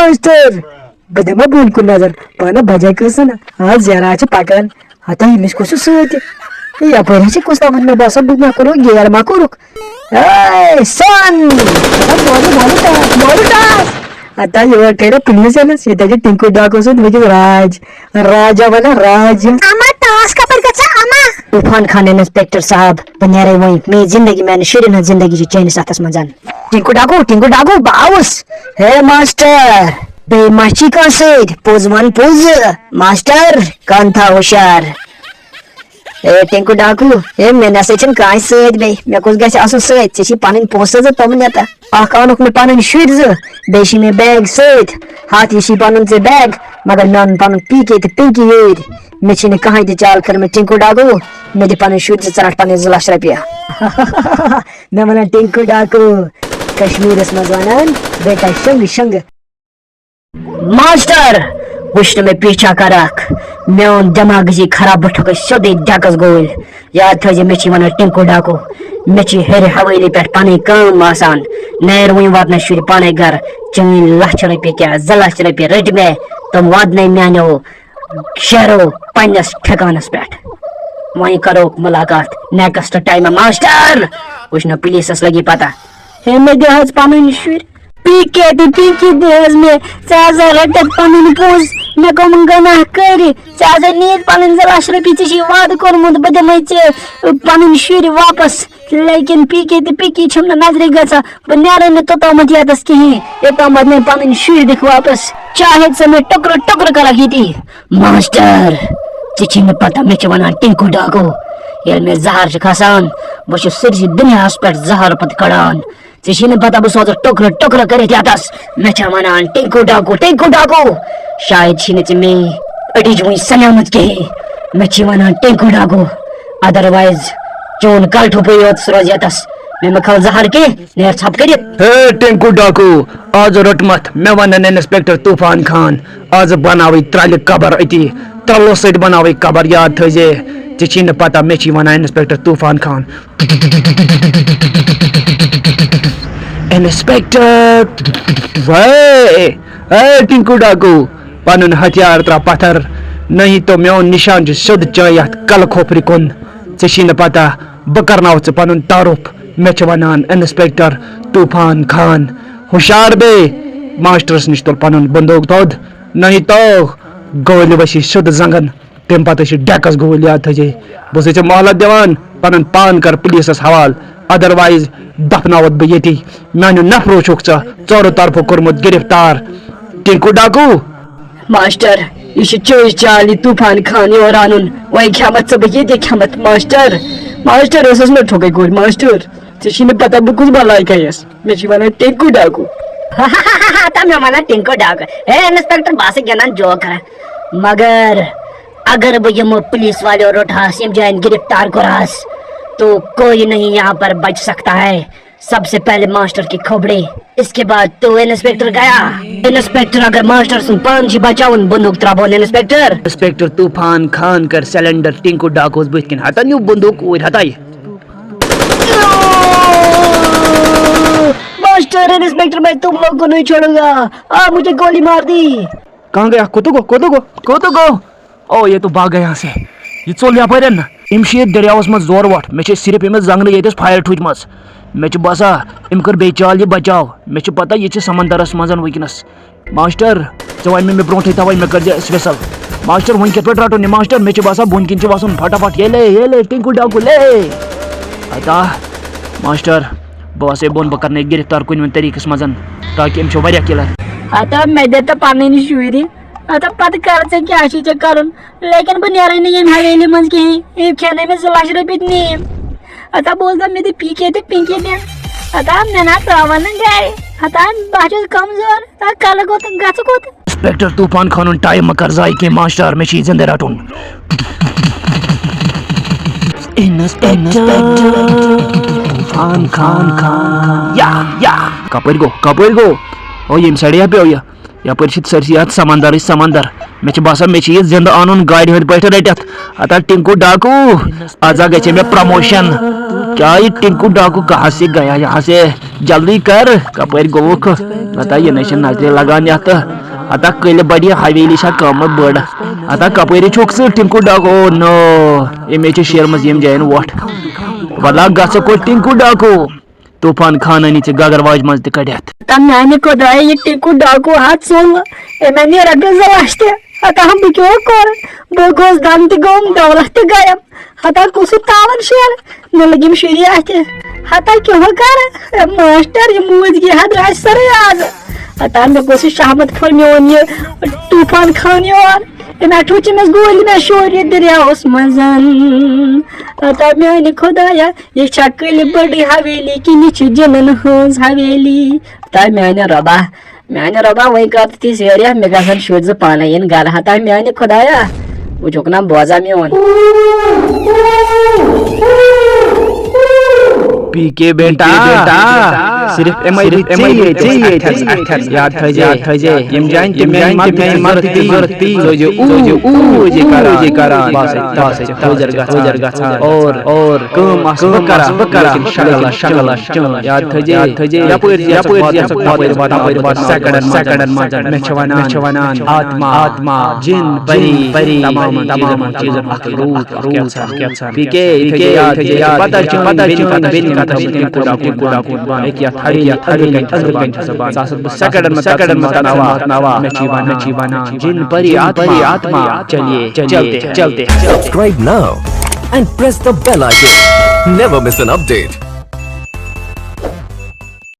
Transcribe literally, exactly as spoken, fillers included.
Master, بہٕ دِمہٕ بۄن کُن نظر، پانہٕ بجے کٲنٛسہِ نہٕ۔ آ، زیرا چھِ پکان۔ ہتا ییٚمِس کُس چھُ سۭتۍ؟ ہے، یپٲرۍ ہا چھِ کُس تامَتھ، مےٚ باسان، بہٕ مےٚ کوٚرُکھ گیر ما کوٚرُکھ۔ اے، سۄن! ہتا بولہٕ، بولہٕ ٹاس، بولہٕ ٹاس۔ ہتا یور کٔرِو پُلیٖس أمِس، ییٚتہِ چھِ ٹِنکوٗ ڈاکوٗ سُنٛد وٕنکیٚس راج۔ راجا وَنان راج۔ اما، ٹاس کپٲرۍ گژھِ، اما؟ طوفان خان، انسپیکٹر صاحب، بہٕ نیرے وۄنۍ۔ میٲنۍ زندگی، میانہِ شُرٮ۪ن ہٕنٛز زندگی چھِ چٲنِس اَتھَس منٛز۔ ٹِنکوٗ ڈاکوٗ، ٹِنکوٗ ڈاکوٗ، بہٕ آوُس۔ ہے ماسٹر، بیٚیہِ ما چھی کانٛہہ سۭتۍ؟ پوٚز وَن پوٚز، ماسٹر، کَن تھاو ہُشار۔ ہے ٹِنکوٗ ڈاکوٗ، ہے مےٚ نہ سا چھِنہٕ کانٛہہ سۭتۍ بیٚیہِ۔ مےٚ کُس گژھِ آسُن سۭتۍ؟ ژےٚ چھی پَنٕنۍ پونٛسہٕ زٕ تِم نٮ۪تہٕ۔ اَکھ اَنُکھ مےٚ پَنٕنۍ شُرۍ زٕ، بیٚیہِ چھی مےٚ بیگ سۭتۍ۔ ہَتھ یہِ چھی پَنُن ژےٚ بیگ، مگر مےٚ اوٚن پَنُن پی کے تہٕ پِنکی یوٗرۍ۔ مےٚ چھِنہٕ کٕہٕنۍ تہِ چال کٔرمٕژ ٹِنکوٗ ڈاکوٗ۔ مےٚ دِ پَنٕنۍ شُرۍ زٕ، ژٕ رَٹھ پَنٕنۍ زٕ لَچھ رۄپیہِ۔ مےٚ وَنان ٹِنکوٗ ڈاکوٗ، کشمیٖرَس منٛز وَنان بیٹا شنٛگہٕ شنٛگہٕ۔ ماسٹر، وٕچھ نہٕ مےٚ پیچھا کَرَکھ۔ میون دٮ۪ماغ گژھی خراب، بہٕ ٹھوکَے سیوٚدُے ڈٮ۪کَس گوٗلۍ۔ یاد تھٲیزِ، مےٚ چھی وَنان ٹِنکوٗ ڈاکوٗ۔ مےٚ چھی ہیٚرِ حویلی پٮ۪ٹھ پَنٕنۍ کٲم آسان۔ نیر وٕنۍ واتنَے شُرۍ پانَے گَرٕ۔ چٲنۍ لَچھ رۄپیہِ کیٛاہ، زٕ لَچھ رۄپیہِ رٔٹۍ مےٚ، تِم واتنَے میٛانیو شہرو پننِس ٹھکانس پٮ۪ٹھ۔ وۄنۍ کرو ملاقات نیکسٹ ٹائم۔ ماسٹر، وٕچھ نہ پولیسس لگی پتہ۔ ہے، مےٚ دِ حظ پنٕنۍ شُرۍ۔ پی کے تہٕ پِنکی دِ حظ مےٚ۔ ژےٚ حظ رٔٹِتھ پنٕنۍ پونٛسہٕ۔ مےٚ کٕم گۄناہ کٔرۍ؟ ژےٚ حظ نِیِتھ پنٕنۍ زٕ لچھ رۄپیہِ۔ ژےٚ چھی وعدٕ کوٚرمُت بہٕ دِمے ژےٚ پنٕنۍ شُرۍ واپس۔ لیکن پی کے تہٕ پِنکی چھِم نہٕ نظرِ گژھان۔ بہٕ نیرے نہٕ توٚتامَتھ ییٚتَس کِہیٖنۍ، یوٚتامَتھ مےٚ پَنٕنۍ شُرۍ دِکھ واپَس۔ چاہے ژٕ مےٚ ٹُکرٕ ٹُکرٕ کَرَکھ ییٚتی۔ ماسٹر، ژےٚ چھی نہٕ پَتہ، مےٚ چھِ وَنان ٹِنکوٗ ڈاکوٗ۔ ییٚلہِ مےٚ زَہر چھُ کھَسان، بہٕ چھُس سٲرسٕے دُنیاہَس پٮ۪ٹھ زَہر پَتہٕ کَڑان۔ ژےٚ چھی نہٕ پَتہ، بہٕ سوزَکھ ٹُکرٕ ٹُکرٕ کٔرِتھ ییٚتَس۔ مےٚ چھےٚ وَنان ٹِنکوٗ ڈاکوٗ، ٹِنکوٗ ڈاکوٗ۔ شاید چھی نہٕ ژےٚ میٛٲنۍ أڈِج وُنہِ سَنیمٕژ کِہیٖنۍ۔ مےٚ چھی وَنان ٹِنکوٗ ڈاکوٗ۔ Otherwise، چون کَلہٕ ٹھوٗپٕے یوت روزِ ییٚتَس۔ مےٚ مہ کھال زَہر کینٛہہ۔ نیر ژھۄپہٕ کٔرِتھ۔ ہے ٹِنکوٗ ڈاکوٗ، آز روٚٹمَتھ مےٚ وَنَن انسپیکٹر طوفان خان، آز بَناوٕے ترٛالہِ قبر أتی، ترٛلو سۭتۍ بَناوٕے قبر، یاد تھٲیزے۔ ژےٚ چھی نہٕ پَتہ، مےٚ چھی وَنان انسپیکٹر طوفان خان۔ انسپیکٹر، وے، اے ٹِنکوٗ ڈاکوٗ، پَنُن ہتھیار ترٛاو پَتھر، نہیں تو میون نِشان چھُ سیوٚد چٲنۍ یَتھ کَلہٕ کھوپرِ کُن۔ ژےٚ چھی نہٕ پَتہ، بہٕ کَرناوٕ ژٕ پَنُن تعارُف۔ مےٚ چھِ وَنان انسپیکٹر طوفان خان۔ ہُشار بیٚیہِ! ماسٹرس نِش تُل پَنُن بندوٗق تھوٚد، نہیں تو گولہِ وَسی سیوٚد زنٛگن، تَمہِ پَتہٕ چھِ ڈیکس گوٗلۍ، یاد تھٲیزِ۔ بہٕ چھُسے ژےٚ مۄہلت دِوان، پَنُن پان کر پُلیٖسس حوالہٕ، otherwise دفناوتھ بہٕ ییٚتی۔ میانیو نفرو چھُکھ ژٕ ژورو طرفہٕ کوٚرمُت گرفتار۔ ٹِنکوٗ ڈاکوٗ! ماسٹر، یہِ چھُ چٲنۍ چال، یہِ طوفان خان یور اَنُن۔ وۄنۍ کھٮ۪متھ ژٕ بہٕ ییٚتہِ کھٮ۪متھ، ماسٹر۔ ماسٹر، ٲسٕس مےٚ ٹھوکے گوٗلۍ، ماسٹر۔ ژےٚ چھی نہٕ پتہ بہٕ کُس بلاے گٔیَس۔ مےٚ چھی وَنان ٹِنکوٗ ڈاکوٗ۔ ہتا مےٚ وَنان ٹِنکوٗ ڈاکوٗ۔ ہے انسپیکٹر، بہٕ آسہٕ گِنٛدان joke کران۔ مگر اگر بہٕ یِمو پولیس والیو روٚٹہَس، یِم جایَن گرفتار کوٚرہَس، تو کوئی نہیں یہاں پر بچ سکتا ہے۔ سب سے پہلے ماسٹر کی کھوپڑی، اس کے بعد تو انسپیکٹر گیا۔ انسپیکٹر اگر ماسٹر سُنٛد پان چھِ بچاوُن، بندوٗق ترٛاوون انسپیکٹر۔ انسپیکٹر طوفان خان کر سلینڈر ٹِنکوٗ ڈاکوٗوَس بٕتھِ کِنۍ۔ ہتا نیوٗ بندوٗق اوٗرۍ، ہتا یہِ۔ ماسٹر، انسپیکٹر، میں تم لوگ کو نہیں چھوڑوں گا، آپ مجھے گولی مار دی۔ کہاں گیا؟ کوٚت گوٚو؟ کوٚت گوٚو؟ کوٚت گوٚو؟ او، یہ تو بھاگ گیا یہاں سے۔ یہ ژوٚل یپٲرۍ۔ أمۍ چھِ ییٚتہِ دٔریاوَس منٛز زورٕ وَٹھ۔ مےٚ چھِ صرف أمِس زنٛگنہٕ ییٚتٮ۪س فایَر ٹھُکمٕژ۔ مےٚ چھِ باسان، أمۍ کٔر بیٚیہِ چال، یہِ بچاو۔ مےٚ چھِ پتہ، یہِ چھِ سمندرَس منٛز وٕنکیٚنَس۔ ماسٹر، ژےٚ وَنہِ مےٚ، مےٚ برونٛٹھٕے تَوَے، مےٚ کٔرۍ زِ وٮ۪سَل۔ ماسٹر، وۄنۍ کِتھ پٲٹھۍ رَٹُن یہِ؟ ماسٹر، مےٚ چھِ باسان، بۄن کِنۍ چھِ وَسُن۔ فٹافٹ، ییٚلے، ییٚلے، ٹِنکوٗ ڈاکوٗ، لے۔ اَتا، ماسٹر، بہٕ وَسَے بۄن، بہٕ کَرنَے گِرفتار کُنہِ وۄنۍ طریٖقَس منٛز، تاکہِ أمۍ چھِ واریاہ کِلَر۔ ہتا، مےٚ دِ تہٕ پَنٕنۍ شُرۍ۔ ہتا، پَتہٕ کَر ژےٚ کیٛاہ چھُے ژےٚ کَرُن؟ لیکن بہٕ نیرے نہٕ ییٚمہِ حویلی منٛز کِہیٖنۍ۔ أمۍ کھیٚنٲے مےٚ زٕ لَچھ رۄپیہِ نیٖم۔ ہتا بوز دَپ مےٚ دِ پی کے تہٕ پِنکی دِن۔ ہتا مےٚ نہ ترٛاوَن نہٕ گرِ۔ ہتا بہٕ چھُس کمزور۔ ہتا کَلہٕ کوٚت گژھٕ کوٚت؟ انسپیکٹر طوفان خانُن ٹایم مہ کر ضایع کینٛہہ ماسٹر، مےٚ چھُ یہِ زِندٕ رَٹُن۔ انسپیکٹر طوفان خان۔ یا، یا۔ کپٲرۍ گوٚو؟ کپٲرۍ گوٚو؟ او، ییٚمہِ سایڈٕ ہا پیوٚو یہِ۔ یپٲرۍ چھِ سٲرسٕے یتھ سمندرٕے سمندر۔ مےٚ چھِ باسان، مےٚ چھِ یہِ زِندٕ انُن گاڑِ ہٕنٛدۍ پٲٹھۍ رٔٹِتھ۔ ہتا ٹِنکوٗ ڈاکوٗ، از ہا گژھِ مےٚ پروموشن۔ کیا یہ ٹِنکوٗ ڈاکوٗ کہاں سے گیا یہاں سے؟ جلدی کر، کپٲرۍ گوٚوُکھ؟ ہتا یہِ نے چھِ نظرِ لگان یتھ۔ ہتا کٔلۍ بڑِ یہِ حویلی چھا کم بٔڑ؟ ہتا کپٲرۍ چھُکھ ژٕ ٹِنکو ڈاکو؟ او نو، أمۍ چھِ شیرمٕژ ییٚمہِ جایہِ وۄٹھ۔ ولا گژھٕ کوٚت ٹِنکو ڈاکو؟ طوفان خانن یہِ ژےٚ گگر واجہِ منٛز تہِ کڑتھ۔ تم میانہِ خدایہِ، یہِ ٹِکو ڈاکو ہا ژوٚل۔ أمۍ اَنے رۄپیَس زٕ لَچھ تہِ۔ ہتا ہم بہٕ کیٛاہ کَرٕ؟ بہٕ گوس دم تہِ گوٚم، دولت تہِ گٔیم۔ ہتا کُس یہِ تاون شیر؟ مےٚ لٔگِم شُری اَتھِ۔ ہتا کیٛاہ کَرٕ؟ اے ماسٹر، یہِ موٗدۍ گی ہا درٛاے سٲرٕے آز۔ ہتا مےٚ گوٚژھ یہِ شہمت کھوٚر میون یہِ طوفان خان یور۔ أمۍ اَٹھوٗ چھِ مےٚ گوٗلۍ مےٚ شور یہِ دٔریاوَس منٛز۔ ہتا میانہِ خدایا، یہِ چھا کٔلۍ بٔڑٕے حویلی کِنہٕ یہِ چھِ جِنَن ہٕنٛز حویلی؟ ہتا میانہِ رۄبا، میانہِ رۄبا، وۄنۍ کر تہٕ تِژھ ایریا، مےٚ گژھن شُرۍ زٕ پانَے یِن گرٕ۔ ہتا میانہِ خدایا، وٕچھُکھ نا بوزا میون۔ پی کے بیٹا، صرف ایم آئی ڈی ژےٚ ییٚتہِ، ژےٚ ییٚتہِ۔ یاد تھٲیزے، یاد تھٲیزے، یِم جانہِ تہِ میانہِ مدتٕچ ضرورت پی، ژٕ ٲسۍ زِ اوٗ، اوٗ، اوٗ، یہِ کران۔ بس، بس، حٲضِر گژھان۔ اور، اور کٲم آسہٕ بہٕ کران، بہٕ کران۔ لیکن شکل، شکل آسہِ چٲنۍ۔ یاد تھٲیزے، یاد تھٲیزے، یپٲرۍ، یپٲرۍ، یپٲرۍ واتہٕ، واتہٕ، واتہٕ، سیکنڈن منٛز۔ مےٚ چھِ ونان، مےٚ چھِ ونان، آتما، جن، پری، تمام، تمام چیٖزن ہُنٛد روٗد، روٗد، کیٛاہ ژھان، کیٛاہ ژھان۔ پی کے، پی کے، یاد تھٲیزے، پتہ چھُ، پتہ چھُ، پتہ چھُ، پتہ چھُ، پتہ چھُ، پتہ چھُ، پتہ چھُ، سیکنڈن منٛز تناوا۔ مےٚ چھِ ونان، مےٚ چھِ ونان، جن، پری، آتما، چلیے، چلیے، چلتے ہیں۔ Subscribe now and press the bell icon. Never miss an update.